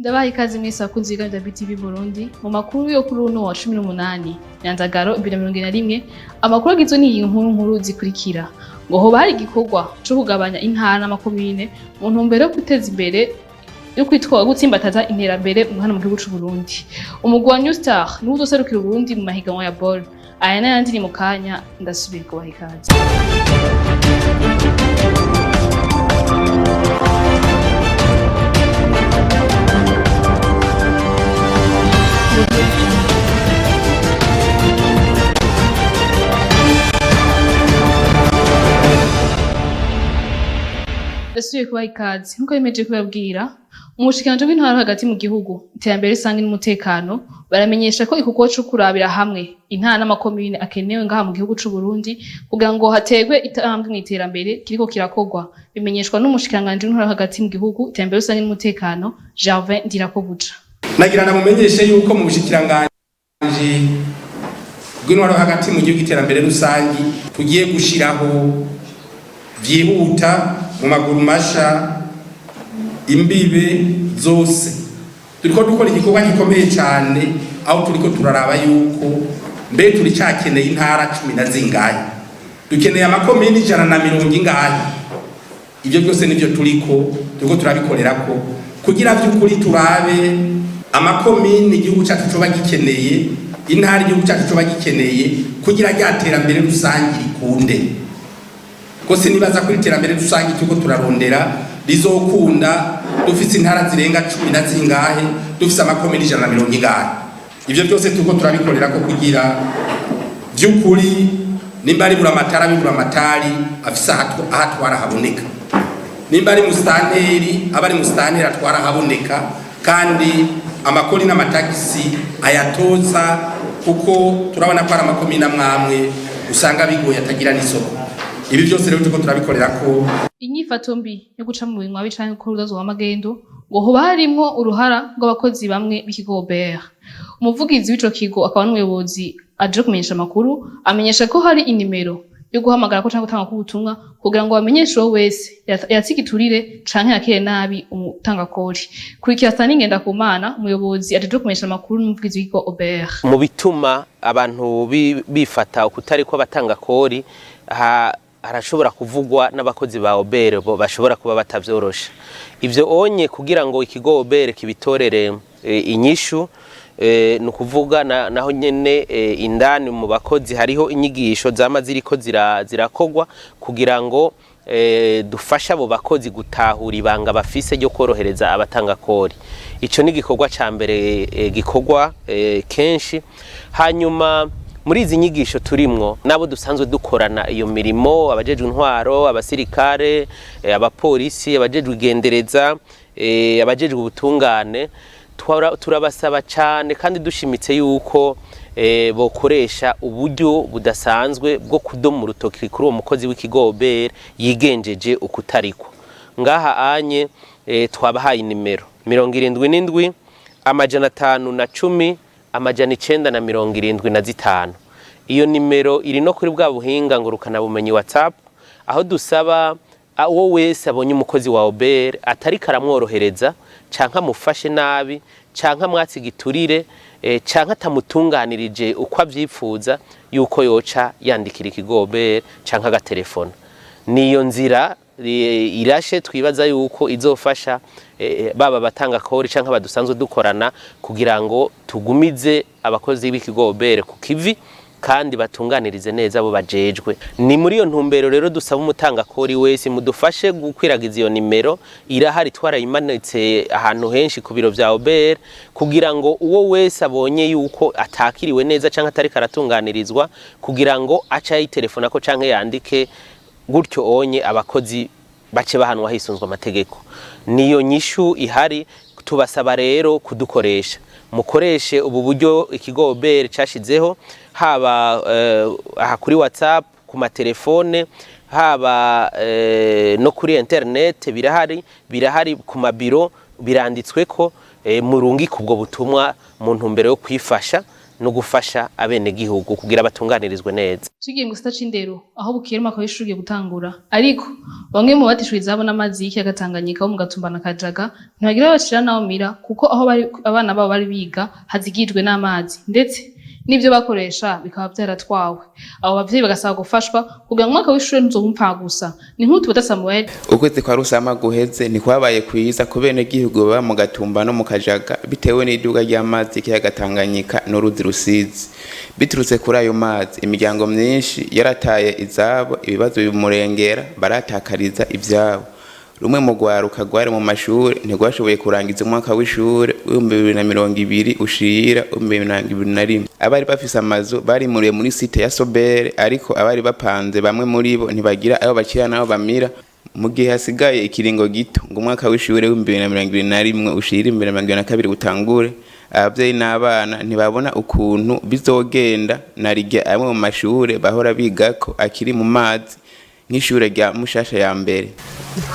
Ndabaha ikaze mwese abakunzi b'ibiganiro bya BTV Burundi mu makuru yo kuri uno wa 18 Nyandagaro 2021. Amakuru agizwe n'iyi nkuru nkuru zikurikira: ngo hoba hari igikorwa co kugabanya intara n'amakomine mu ntumbero yo guteza imbere yo kwitwa gutsimbataza interambere hano mu gihugu c'u Burundi. Umugwi wa New Star niwo uzoserukira Uburundi mu mahiganwa ya ball. Aya n'ayandi ni mu kanya, ndasubiye kubaha ikaze. Ndasubiye kubaha ikaze. Nkuko bimeje kubabwira, umushikiranganji w'intwaro hagati mu gihugu, iterambere rusange n'umutekano baramenyesha ko igikorwa co kurabira hamwe intara n'amakomine akenewe ngaha mu gihugu c'u Burundi kugira ngo haterwe intambwe mw'iterambere kiriko kirakorwa. Bimenyeshwa n'umushikiranganji w'intwaro hagati mu gihugu, iterambere rusange n'umutekano, Gervais Ndirakobuca. Nagira namumenyeshe yuko mu bushikiranganji bw'intwaro hagati mu gihugu, iterambere rusangi, tugiye gushiraho vyihuta mu maguru masha imbibe zose. Turiko dukora igikorwa gikomeye cyane aho turiko turaraba yuko mbe turi cyakeneye intara cumi na zingahe, dukeneye amakomini 140 ingahe. Ibyo byose nivyo turiko turabikorerako kugira vy'ukuri turabe amakomini igihugu cyacu coba gikeneye, intara igihugu cyacu coba gikeneye, kugira rya terambere rusange rikunde. Ko sinibaza ko iterambere rusange turiko turarondera rizokunda dufise intara zirenga cumi na zingahe, dufise amakomini 140 ingahe. Ivyo byose turiko turabikorera ko kugira vy'ukuri nimba ari buramatari, buramatari afise aho atwara haboneka, nimba ari musitanteri, aba ari musitanteri atwara haboneka, kandi amakori n'amatagisi ayatoza, kuko turabona ko ari amakomini amwamwe usanga bigoye atagira n'isoko. Ibi byose rero turiko turabikorera ko. Inyifato mbi yo guca mu binywa canke gukora urudazo w'amagendo ngo hoba harimwo uruhara rw'abakozi bamwe b'ikigo OBR. Umuvugizi w'ico kigo akaba n'umuyobozi aje kumenyesha amakuru amenyesha ko hari inimero yo guhamagara ko canke gutanga ubutumwa kugira ngo bamenyeshe uwo wese yatse igiturire canke yakire nabi umutangakori. Kurikira Stani Ngendakumana, umuyobozi ajeje kumenyesha amakuru n'umuvugizi w'ikigo OBR. Mu bituma abantu bifata ukutari ko batanga kori, harashobora kuvugwa n'abakozi ba OBR bo bashobora kuba batavyorosha. Ivyo onye kugira ngo ikigo OBR kibitorere inyishu, ni ukuvuga naho nyene indani mu bakozi hariho inyigisho zama ziriko zirakogwa kugira ngo dufashe abo bakozi gutahura ibanga bafise ryo korohereza abatanga kori. Ico ni igikorwa ca mbere gikorwa kenshi. Hanyuma muri izi nyigisho turimwo nabo dusanzwe dukorana iyo mirimo, abajejwe intwaro, abasirikare, abapolisi, abajejwe igendereza, abajejwe ubutungane, turabasaba cyane kandi dushimitse yuko bokoresha uburyo budasanzwe bwo kudoma urutoki kuri uwo mukozi w'ikigo OBR yigenjeje ukutariko. Ngaha anye twabahaye inimero 77 510 975. Iyo nimero iri no kuri bwa buhinga ngurukana bumenyi WhatsApp, aho dusaba uwo wese abonye umukozi wa OBR atari karamworohereza canke amufashe nabi canke amwatsi giturire, canke atamutunganirije uko avyipfuza, yuko yoca yandikira ikigo OBR canke agatelefona. Niyo nzira irashe twibaza yuko izofasha baba batanga kori canke abadusanzwe dukorana kugira ngo tugumize abakozi b'ikigo OBR ku kivi kandi batunganirize neza abo bajejwe. Ni muri iyo ntumbero rero dusaba umutanga kori wese mudufashe gukwiragiza iyo nimero, irahari twarayimanitse ahantu henshi ku biro vya OBR, kugira ngo uwo wese abonye yuko atakiriwe neza canke atari karatunganirizwa, kugira ngo ace ayitelefona ko canke yandike gutyo onye abakozi bace bahanwa hisunzwe amategeko. Niyo nyishu ihari, tubasaba rero kudukoresha, mukoreshe ubu buryo ikigo OBR cashizeho, haba aha kuri WhatsApp, ku matelefone, haba no kuri internet, birahari ku mabiro biranditsweko, murungike ubwo butumwa mu ntumbero yo kwifasha. no gufasha abenegihugu kugira batunganirizwe neza. Tugiye mu gisata c'indero, aho bukera umwaka w'ishuri ugiye gutangura, ariko bamwe mu bateshejwe izabo n'amazi y'ikiyaga Tanganyika bo mu Gatumba na Kajaga ntibagira bacira n'aho bamira, kuko aho bari abana babo bari biga hazigijwe n'amazi, ndetse n'ivyo bakoresha bikaba vyaratwawe. Abo bavyeyi bagasaba gufashwa kugira ngo umwaka w'ishuri ntuzobe impfagusa. Ni nkuru tubata Samuel. Ukwezi kwa Rusama guheze ntikwabaye kwiza ku benegihugu baba mu Gatumba no mu Kajaga, bitewe n'iduga ry'amazi y'ikiyaga Tanganyika n'uruzi Rusizi. Biturutse kuri ayo mazi, imiryango myinshi yarataye izabo, ibibazo bimurengera, baratakariza ivyabo. Rumwe mu rwaruka rwari mu mashuri ntirwashoboye kurangiza umwaka w'ishure w'2020 ushira 2021. Abari bafise amazu barimuriwe muri site ya Sobere, ariko abari bapanze bamwe muri bo ntibagira aho bacira n'aho bamira, mu gihe hasigaye ikiringo gito ngo umwaka w'ishure w'2021 ushira 2022 utangure. Abavyeyi n'abana ntibabona ukuntu bizogenda, narirya amwe mu mashure bahora bigako akiri mu mazi, nk'ishure rya Mushasha ya mbere.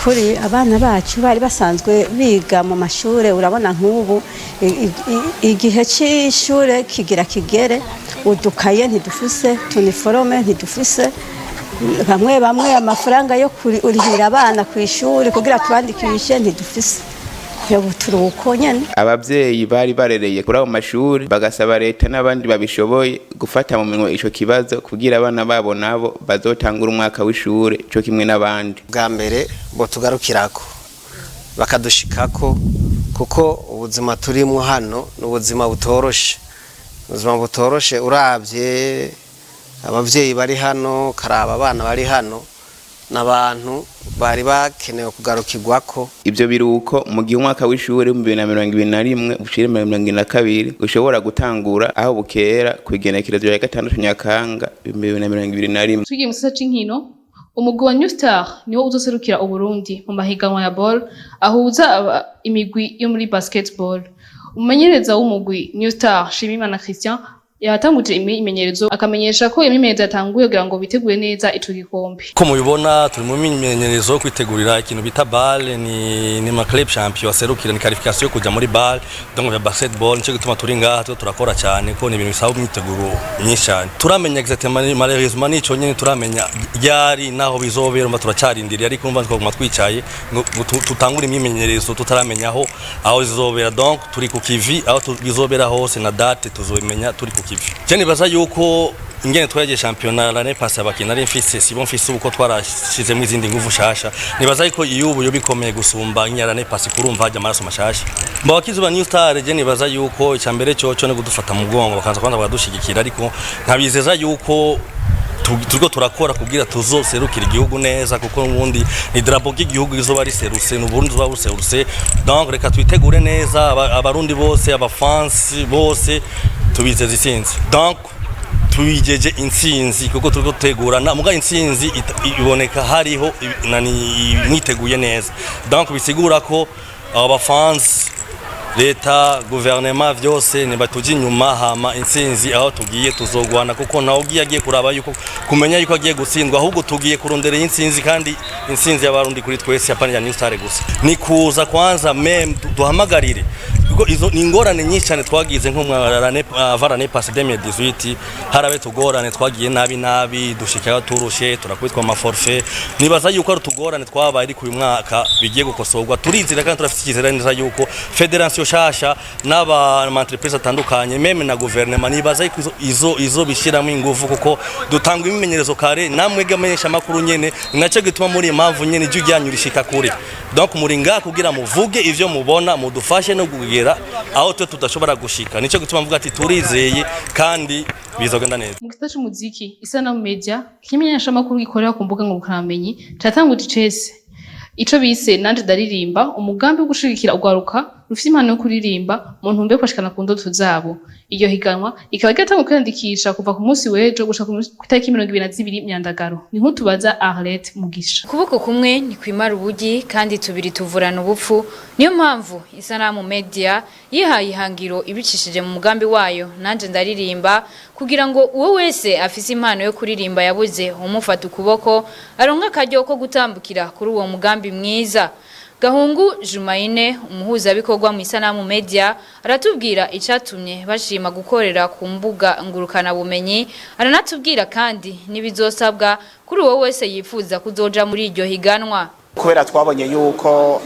Kuri abana bacu bari basanzwe biga mu mashure, urabona nk'ubu igihe c'ishure kigira kigere, udukaye ntidufise, tuniforome ntidufise, bamwe bamwe amafaranga yo kurihira abana ku ishuri kugira tubandikishe ntidufise. Ubu turi uko nyene. Abavyeyi bari barereye kuri ayo mashuri bagasaba leta n'abandi babishoboye gufata mu minwe ico kibazo, kugira abana babo nabo bazotangura umwaka w'ishure co kimwe n'abandi. Bwa mbere bo tugarukirako bakadushikako, kuko ubuzima turimwo hano ni ubuzima butoroshe, ubuzima butoroshe. Uravye abavyeyi bari hano, karaba abana bari hano, n'abantu bari bakenewe kugarukirwako. Ivyo biruko mu gihe umwaka w'ishure w'2021 ushira 2022 ushobora gutangura aho bukera kw'igenekerezo rya 6 Nyakanga 2021. Tugiye mu gisata c'inkino, umugwi wa New Star niwo uzoserukira Uburundi mu mahiganwa ya ball ahuza imigwi yo muri basketball. Umumenyereza w'umugwi New Star, Shimimana Christian, yatanguje imyimenyerezo, akamenyesha ko iyo myimenyerezo yatanguye kugira ngo bitegure neza ico gikombe. Ko mubibona, turi mu myimenyerezo yo kwitegurira ikintu bita BAL, ni ma club champion aserukira, ni qualification yo kuja muri BAL, donc ya basketball. Nico gituma turi ngaha, tuko turakora cyane, ko ni ibintu bisaba imyiteguro myinshi cyane. Turamenya exactement, malheureusement nico nyene turamenya ryari naho bizobera, umva turacarindiriye, ariko umva twaguma twicaye ngo tutangure imyimenyerezo tutaramenya aho zizobera. Donc turi ku kivi, aho bizobera hose na date tuzobimenya, turi ku kivi. Je nibaza yuko ingene twagiye championnat l'année passée, abakinyi nari mfise sibo mfise uko, twarashizemo izindi nguvu shasha. Nibaza yuko iyo ubu yo bikomeye gusumba inya l'année passée, kurumva hajya amaraso mashasha. Mba bakizi ba New Star, je nibaza yuko icambere cyo no kudufata mu mugongo, bakaza kwanza bakadushigikira, ariko nkabizeza yuko turiko turakora kugira tuzoserukira igihugu neza, kuko n'ubundi ni drapeau ry'igihugu izoba riserutse, ni Uburundi buzoba buserutse. Donc reka twitegure neza, abarundi bose, abafans bose, tubizeza intsinzi. Donc tubijeje intsinzi kuko turiko dutegurana, muga intsinzi iboneka hariho nani mwiteguye neza. Donc bisigura ko abo bafans, leta, guverinema, vyose nibatuje inyuma, hama intsinzi aho tugiye tuzogwana, kuko nawe ugiye agiye kuraba yuko kumenya yuko agiye gutsindwa, ahubwo tugiye kurondera intsinzi, kandi intsinzi y'abarundi kuri twese, apana ya New Star gusa. Ni kuza kwanza même duhamagarire, kuko izo ni ingorane nyinshi cyane twagize nko avant l'année passée 2018, harabe tugorane twagiye nabi nabi, dushikayo turushe, turakubitwa ama forfait. Nibaza yuko ari tugorane twabaye, ariko uyu mwaka bigiye gukosorwa, turizera kandi turafite icyizere neza yuko fédération shasha n'aba entreprise atandukanye, même na gouvernement, nibaza yuko izo bishyiramo ingufu, kuko dutanga imimenyerezo kare. Namwe gamenyesha makuru nyene, nacyo gituma muri impamvu nyene ijwi ryanyu rishika kure. Donc muri ngaha kugira muvuge ivyo mubona, mudufashe no kugera aho twe tudashobora gushika. Nico gituma mvuga ati turizeye kandi bizogenda neza. Mu gisata c'umuziki, Isanamu Media, ikimenyeshamakuru gikorera ku mbuga ngurukanabumenyi, catanguje icese ico bise "Nanje ndaririmba", umugambi wo gushigikira urwaruka rufise impano yo kuririmba mu ntumbero yo kubashikana ku ndoto zabo. Iryo higanwa rikaba ryatanguye kwiyandikisha kuva ku munsi w'ejo gushika kw'itariki 22 Myandagaro. Ni nkuru tubaza Arlette Mugisha. Ukuboko kumwe ntikwimara ubugi, kandi tubiri tuvurana ubupfu. Niyo mpamvu Isanamu Media yihaye ihangiro ibicishije mu mugambi wayo "Nanje ndaririmba", kugira ngo uwo wese afise impano yo kuririmba yabuze umufata ukuboko aronke akaryo ko gutambukira kuri uwo mugambi mwiza. Gahungu Jumaine, umuhuzabikorwa mu Isanamu Media, aratubwira icatumye bashima gukorera ku mbuga ngurukana bumenyi. Aranatubwira kandi n'ibizosabwa kuri uwo wese yifuza kuzoja muri iryo higanwa. Kubera twabonye yuko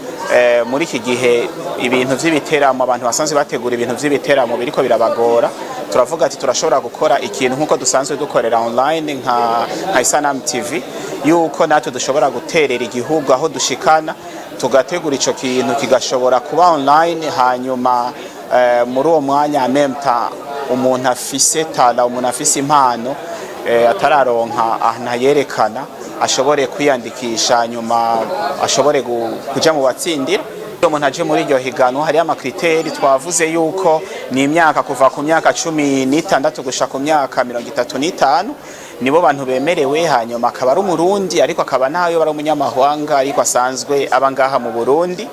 muri iki gihe ibintu vy'ibiteramo, abantu basanzwe bategura ibintu vy'ibiteramo biriko birabagora, turavuga ati turashobora gukora ikintu nk'uko dusanzwe dukorera online nka Isanamu TV, yuko natwe dushobora guterera igihugu aho dushikana, tugategura ico kintu kigashobora kuba online. Hanyuma muri uwo mwanya memta umuntu afise talent, umuntu afise impano atararonka ahantu ayerekana, ashobore kwiyandikisha, hanyuma ashobore kuja mu batsindira. Iyo umuntu aje muri iryo higanwa, hariyo ama critères. Twavuze yuko ni imyaka kuva ku myaka 16 gushika ku myaka 35, nibo bantu bemerewe. Hanyuma akaba ari Umurundi, ariko akaba nayo ari umunyamahanga ariko asanzwe aba ngaha mu Burundi,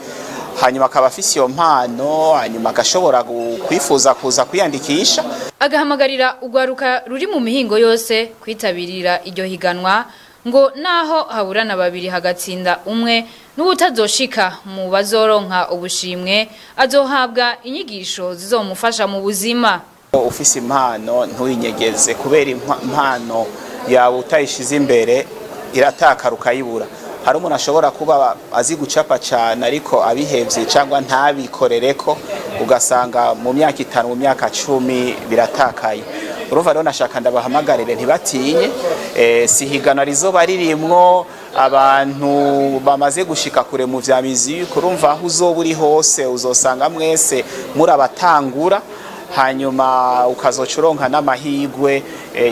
hanyuma akaba afise iyo mpano, hanyuma agashobora kwifuza kuza kwiyandikisha. Agahamagarira urwaruka ruri mu mihingo yose kwitabirira iryo higanwa, ngo naho haburana babiri hagatsinda umwe, n'uwutazoshika mu bazoronka ubushimwe azohabwa inyigisho zizomufasha mu buzima. Ufise impano ntuyinyegeze, kubera impano yawe utayishize imbere iratakara ukayibura. Hari umuntu ashobora kuba azi gucapa cyane, ariko abihevye cyangwa ntabikorereko, ugasanga mu myaka 5, mu myaka 10 biratakaye. Urumva rero nashaka ndabahamagarire ntibatinye. Si higanwa rizoba ririmwo abantu bamaze gushika kure mu vya muziki. Urumva aho uzoba uri hose uzosanga mwese muri abatangura, hanyuma ukazoca uronka n'amahirwe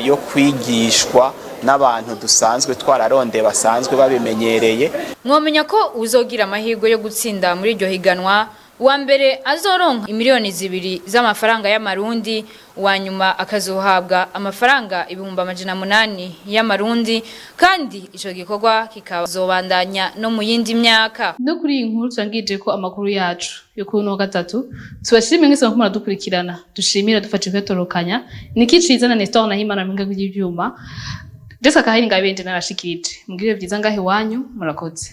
yo kwigishwa n'abantu dusanzwe twararondeye, basanzwe babimenyereye. Mwomenya ko uzogira amahirwe yo gutsinda muri iryo higanwa, uwa mbere azoronka imiliyoni 2 z'amafaranga y'Amarundi, uwa nyuma akazohabwa amafaranga 800,000 y'Amarundi. Kandi ico gikorwa kikazobandanya no mu yindi myaka. No kuri iyi nkuru turangije ko amakuru yacu yo kuri uno wa gatatu. Tubashimire mwese muko muradukurikirana, dushimira dufashe kuyatorokanya Niki Ciza na Nestor Nahimana mu mbwa y'ivyuma. Jessica Kahiri ngabenje narashikirije. Mugire vyiza ngahe iwanyu, murakoze.